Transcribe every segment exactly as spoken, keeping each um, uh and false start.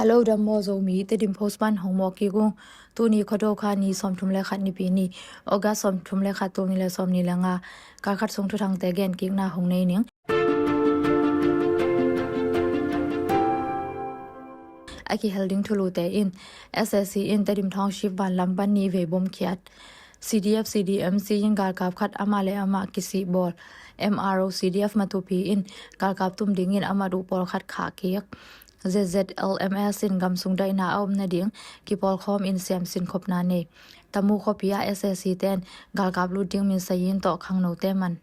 Hello, dam maw Zomi, Tedim Post pan hong mawk kik ung. Tuni Khuado kha ni sawmthum le khat Nipi ni, August sawmthum le khat, tul nih le sawmnih le nga. Kal khat sung thuthangte gen kikna hong nei ning. A kihel ding thulute in, S A C in Tedim Township vanlam pan nih vei bomkhiat. C D F C D M C in galkap khat amah le amah kisih bawl. M R O C D F Matupi in galkap tum dingin a mat uh pawlkhat khah kik. Z Z L M S in gamsung daihna a om nading kipawlkhawm in siamsin khopna nei. Tamu khuapi ah S A C ten galkap lut ding minsayin tawh khangnote man.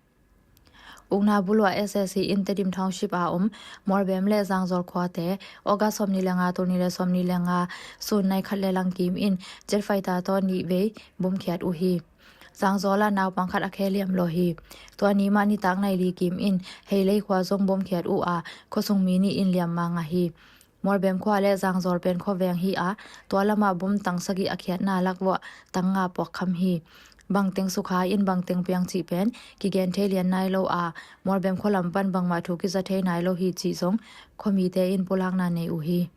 Ukna buluah S A C in Tedim Township a om Mualbem le Zangzawl khuate August sawmnih le nga, tul nih le sawmnih le nga sun nai khat le lang kim in jet fighter tawh nih vei bomkhiat uh hi. Zangzawl ah naupang khat a khe liam lo hi. Tua ni mah nitak nai li kim in Heilei khua zong bomkhiat uh a, khuasung mi nih in liam mangah hi. Mualbem khua le Zangzawl pen khuaveng hi a, tua lamah bom tang sagih a khiatna lak vuah tang nga puak kham hi. Bangteng sukha in bangteng piang cih pen kigen thei lian nai lo a, Mualbem khua lam pan bangmah thu kiza thei nai lo hi cih zong khuamite in pulakna nei uh hi.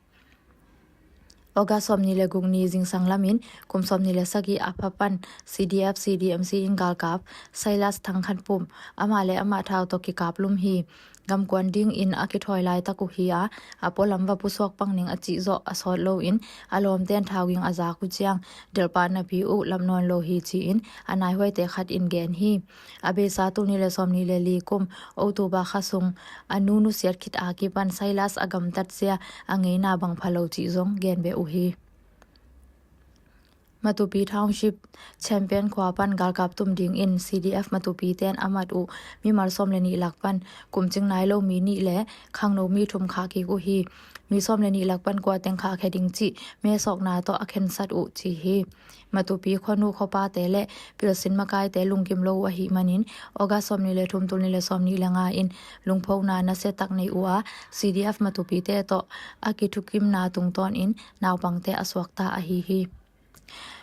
August sawmnih le guk ni zingsang lamin kum sawmnih le sagih a pha pan C D F C D M C in galkap Silas Thang Khan Pum amah le amah thau tawh kikap lum hi. Gamkuan dingin a kithawi laitak uh hi a, a pualam va pusuak pang ning a cih zawh a sawt loin a lawmten thau ging a zak uh ciang delhpah napi uh lam nawn lo hi ci-in a naihuaite khat in gen hi. A beisa tul nih le sawmnih le li kum October kha sung a nu nusiat khit a kipan Silas a gamtat zia a ngeina bang pha lo cih zong gen beh uh hi. Matupi Township Champion khua pan galkap tum dingin C D F Matupi ten a mat uh mimal sawm le nih lak pan kumcing nai lo mi nih le khangno mi thum khah kik uh hi. Mi sawm le nih lak pan kua teng khahkhia ding cih mesawkna tawh a khensat uh ci hi. Matupi khuanu khuapate le pilsin makaite lungkim lo uh ahih manin August sawmnih le thum, tul nih le sawmnih le nga in lungphona nasia tak nei uh a, C D F Matupite tawh a kithukimna tungtawnin naupangte a suakta ahi hi.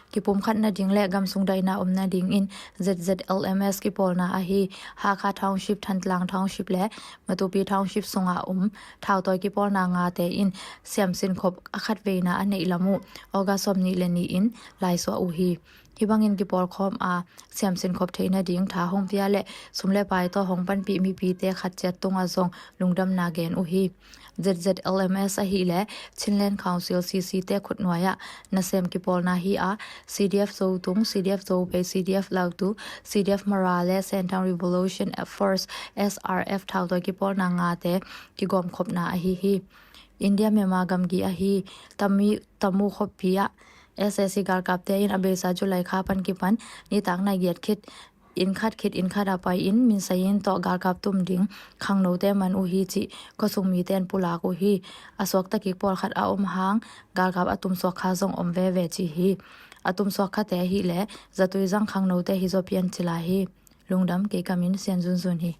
Kipumkhat nading le gamsung daihna om nadingin Z Z L M S kipawlna ahi Hakha Township, Thantlang Township le Matupi Township sungah um thautawi kipawlna ngate in siamsin khop a khatveina a neih lam uh August sawmnih le nih in laisuah uh hi. Hih bangin kipawlkhawm a siamsin khop theih nading tha hong pia le sum le pai tawh hong panpih mipite khat ciat tungah zong lungdamna gen uh hi. Z Z L M S ahih le Chinland Council, C C te khutnuai ah nasem kipawlna hi a, C D F Zotung, C D F Zopei, C D F Lautu, C D F Mara le Shan Town Revolution Force, S R F thautawi kipawlna ngate kigawmkhopna ahi hi. India Myanmar gamgi ahi Tamu, Tamu khuapi ah S A C galkapte in a beisa July kha pan kipan nitak nai giat khit inn khat khit inn khat a pai in minsayin tawh galkap tum ding khangnote man uh hi cih khuasung mite in pulak uh hi. A suakta kik pawlkhat a om hang galkap a tumsuak kha zong om veve ci hi. A tumsuak khate ahih le zatui zang khangnote hi zaw pian ci lai hi. Lungdam, kei kamin Sian Zunzun hi.